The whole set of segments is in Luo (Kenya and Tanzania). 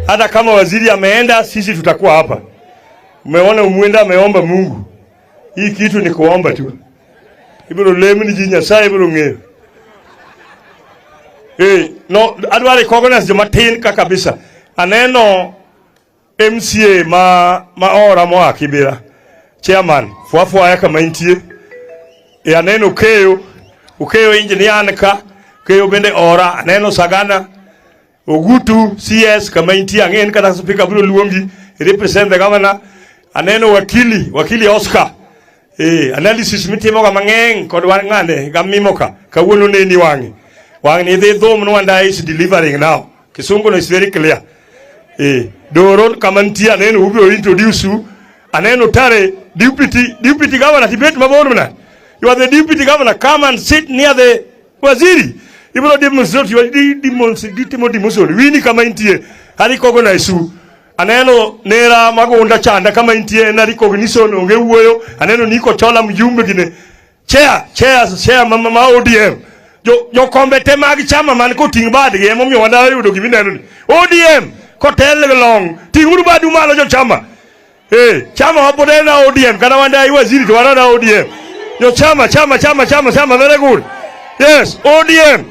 Hata kama waziri ameenda, sisi tutakuwa hapa. Umeona Umwenda ameomba Mungu. Hii kitu ni kuomba tu. Ibiro lemni ji Nyasaye ibiro ng'eyo. Eh, no, adwa recognize joma tin ka kabisa. Aneno MCA ma ora moa Kibera. Chairman, fwafwaya kama intie. E aneno Keyo, Okeyo engineer an ka, Keyo bende ora, aneno Sagana, Ogutu CS kama intie ang'en kata speaker biro luongi, represent the governor. Aneno wakili, wakili Oscar. Eh, analysis mitimo ga mang'eny kod wan ng'ane ga mimo ka. Kawuono neni wang'e. Wang'ni dhi dhum no and is delivering now. Kisungu no is very clear. Eh, Doro kama nitie aneno ubiro introduce u. Aneno Tare deputy governor tibet mabor mna. You are the deputy governor, come and sit near the waziri. Ibiro demonstrate you demonstrate ditimo demonstration. Wini kama intie. A recognize u. Aneno nera magunda chanda kama intie na recognition onge wuoyo. Aneno Niko Chola mjumbe gine. Chair, chair, chair mama ma ODM. Jo kombe te mag chama man koting badgi emomiyo wadawa yudo gimineno ni. ODM kotel gi long. Ting'uru badu malo jo chama. Eh, chama wapod en ODM kata wandai waziri to wan ODM. Jo chama chama chama chama chama very good. Yes, ODM.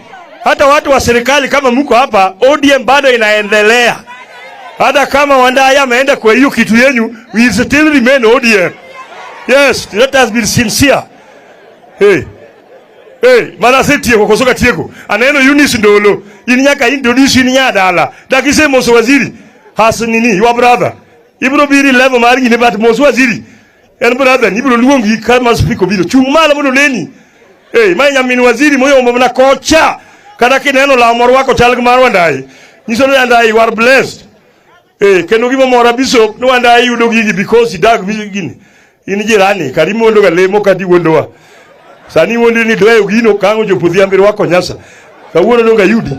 Hata watu wa serikali kama mko hapa, ODM bado inaendelea. Hata kama Wandayi ameenda kwa hiyo kitu yenyu, we still remain ODM. Yes, let us be sincere. Hey. Hey, mana asetieko koso katieko. Aneno Eunice Ndolo. In nyaka introduce in nyadala. Dakise mos waziri. Has nini, your brother. Ibro biri level mar gini but mos waziri. En brother, ibro luongi kama speaker biro. Chung' malo mondo neni. Hey, ma nyamin waziri moyombo mana kocha. Kata kineno law morwako chal gi mar Wandayi. Nyiso ni Wandayi you are blessed. Eh, kendo gima mora bishop ni Wandayi yudo gigi because idag gini. In jirani, kari mondo ga lemo kati wuondowa. Sani wuondi ni dweyo gino kang' ochopo odhiambo irwako nyasa. Kawuono donge ayudi.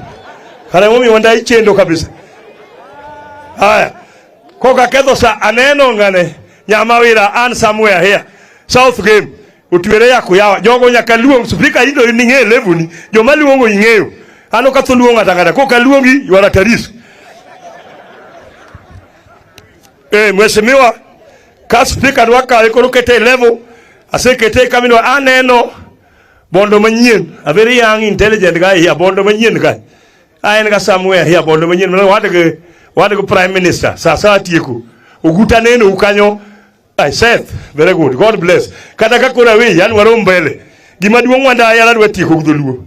Kare momiyo Wandayi chendo kabisa. Haya. Koka ketho sa aneno ng'ane Nyamawira an somewhere here. South Game. Otwere ya kuyawa. Jogo nyaka luong speaker indo ni ng'e level ni. Joma luongo ing'eyo. An ok atho luongo ng'ato ang'ata. Koka luongi you are at a risk. Eh, mheshimiwa ka speaker dwa kawe koro kete e level asekete kamino aneno bondo manyien a very young intelligent guy here bondo manyien ka en ga somewhere here bondo manyien mana wadgi prime minister sasa atieko oguta neno kanyo. I said very good, God bless. Kata ka koro aweyi an warom mbele. Gima duong' Wandayi an adwa tieko gi dholuo.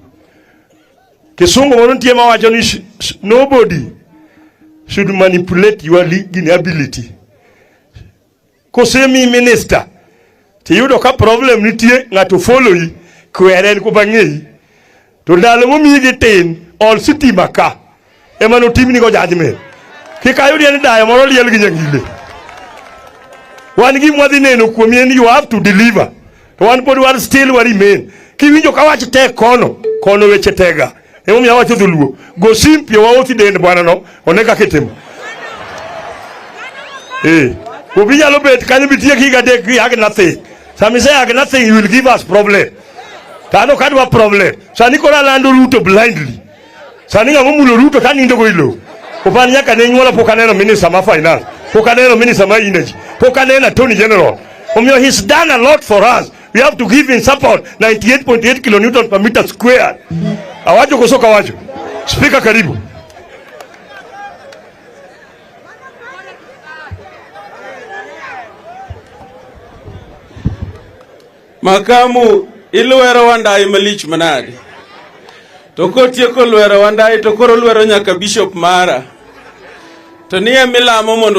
Kisungu moro nitie mawacho ni nobody should manipulate your gini ability. Kosemi minister tiyudo ka problem nitie ng'ato follow yi kwere en kopang'eyi to ndalo momiyi gi tin ol sitima ka ema notimni go judgment. Kik ayudi ni dayo moro liel gi nyangile. Wan gima wadhi neno kuomi en you have to deliver. To wan pod wan still wa remain. Kiwinjo ka wach tek kono, kono weche tega. Emomiyo awacho dholuo. Go sim piyo waothi dend bwana no, one kaka itimo. Eh, obi nyalo bet kanyo bitiek higa adek gi hag nothing. Sama ise hag nothing, you will give us problem. To an ok adwa problem. Sani koro alando Ruto blindly. Sani ng'ama omulo Ruto to anindo go e lowo. Opan nyaka ne nyuola pok aneno minister ma finance, pok aneno minister ma energy, pok aneno attorney general. Omiyo he's done a lot for us. We have to give him support 98.8 kilonewton per meter squared. Awacho koso kawacho? Speaker karibu. Makamu ilwero Wandayi malich manade. To kotieko lwero Wandayi to koro lwero nyaka bishop mara. To niye milamo mondo